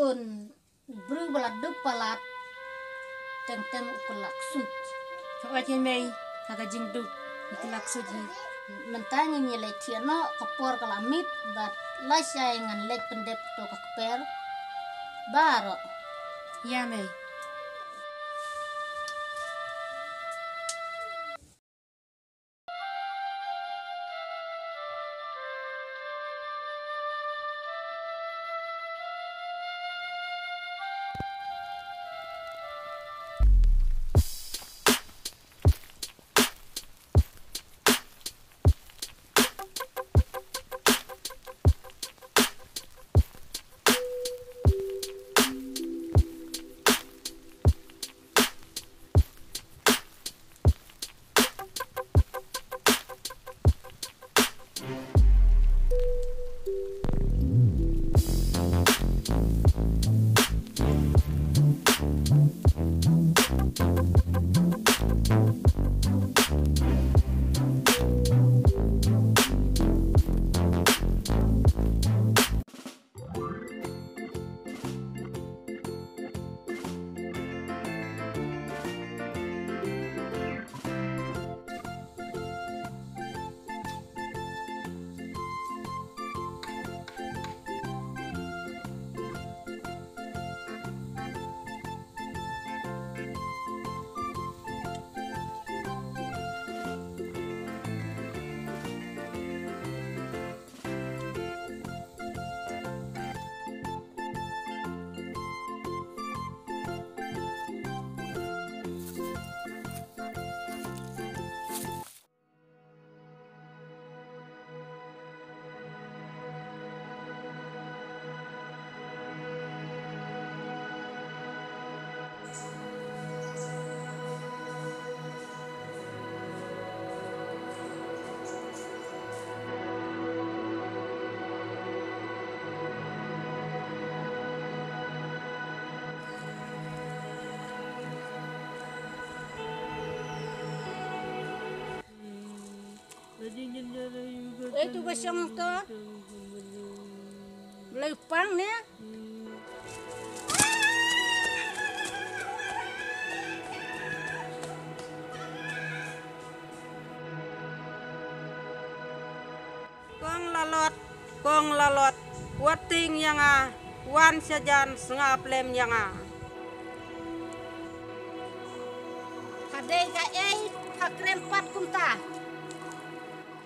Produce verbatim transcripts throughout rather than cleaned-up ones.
Bun briew ba la duk palat teng teng u kylla ksuid. Ka oi kei mei ha ka jingduk i kylla ksuid hi. Mynta ngin ïa leit thiah noh, ka por ka la miet bad lashai ngan leit pyndep to ka kper baroh. Ïa mei. Eh, tu ba shong to. Blei pang ne. Kong Lalot, Kong Lalot, wat tieng ïa nga, wan sha jan sngap lem ïa nga. Pha dei kaei pha krem pat kumta?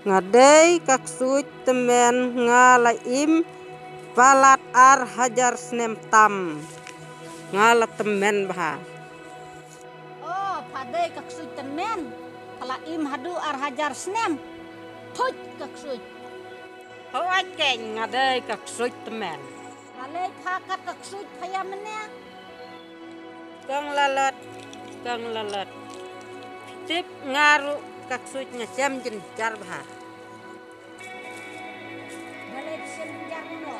Nga dei ka ksuid tymmen, nga la im palat ar hajar snem tam. Nga la tymmen bha. Oh, pha dei ka ksuid tymmen. Pha la im haduh ar hajar snem. Thuid ka ksuid. Hooid keiñ, nga dei ka ksuid tymmen. Balei pha kat ka ksuid pha ïa mynne? Kong Lalot, Kong Lalot. Tip nga ruh ka ksuid nga shem jynjar bha. Balei shem jynjar kumno?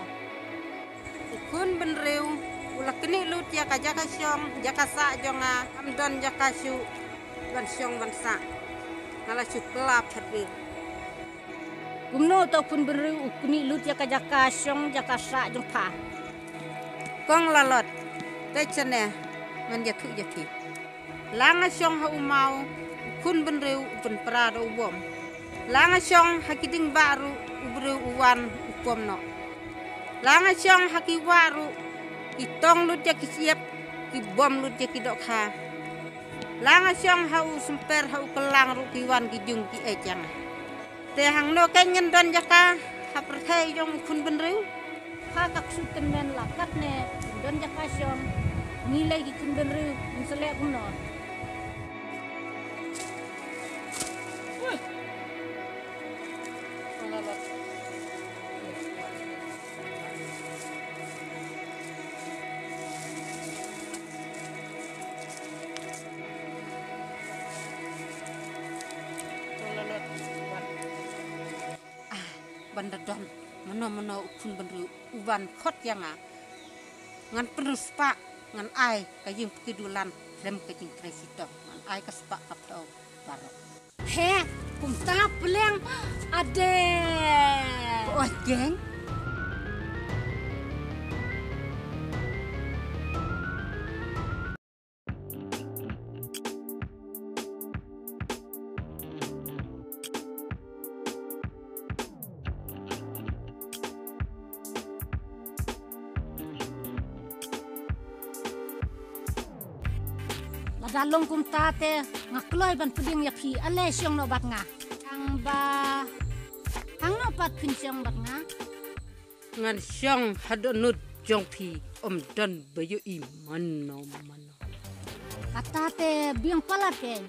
U khun bynriew u la knieh lut ïa ka jaka shong jaka sah jong nga, kam don jaka shuh ban shong ban sah. Nga la shu kylla phet rir. Kumno to u khun bynriew u knieh lut ïa ka jaka shong jaka sah jong pha? Kong Lalot, te shane ngan ïathuh ïa phi. La nga shong ha u maw, u khun bynriew u pynpra da u bom. La nga shong ha ki ding bah ruh, u briew u wan u pom noh. La nga shong ha ki wah ruh, ki tong lut ïa ki shyiap, ki bom lut ïa ki dohkha. La nga shong ha u symper ha u kyllang ruh, ki wan ki jung ki eit ïa nga. Te hangno keiñ ngan don jaka ha pyrthei jong u khun bynriew? Pha ka ksuid tymmen, la katne don jaka shong. Ngi lei ki khun bynriew ngin sa leh kumno? Ah, ban da don mano mano u khun bynriew u ban khot ïa nga, ngan pynriewspah, ngan ai ka ïing pyrkhi dulan lem ka jingtrei shitom, ngan ai ka spah ka phew baroh. He, kumta pleng, ade. Oi, geng. Lada long kumta te nga kloi ban pdiang ïa phi, ale shong noh bad nga. Tang ba hangno pat phin shong bad nga? Ngan shong ha dohnud jong phi, ym don ba ïohi mano mano. Kata te biang palat kein.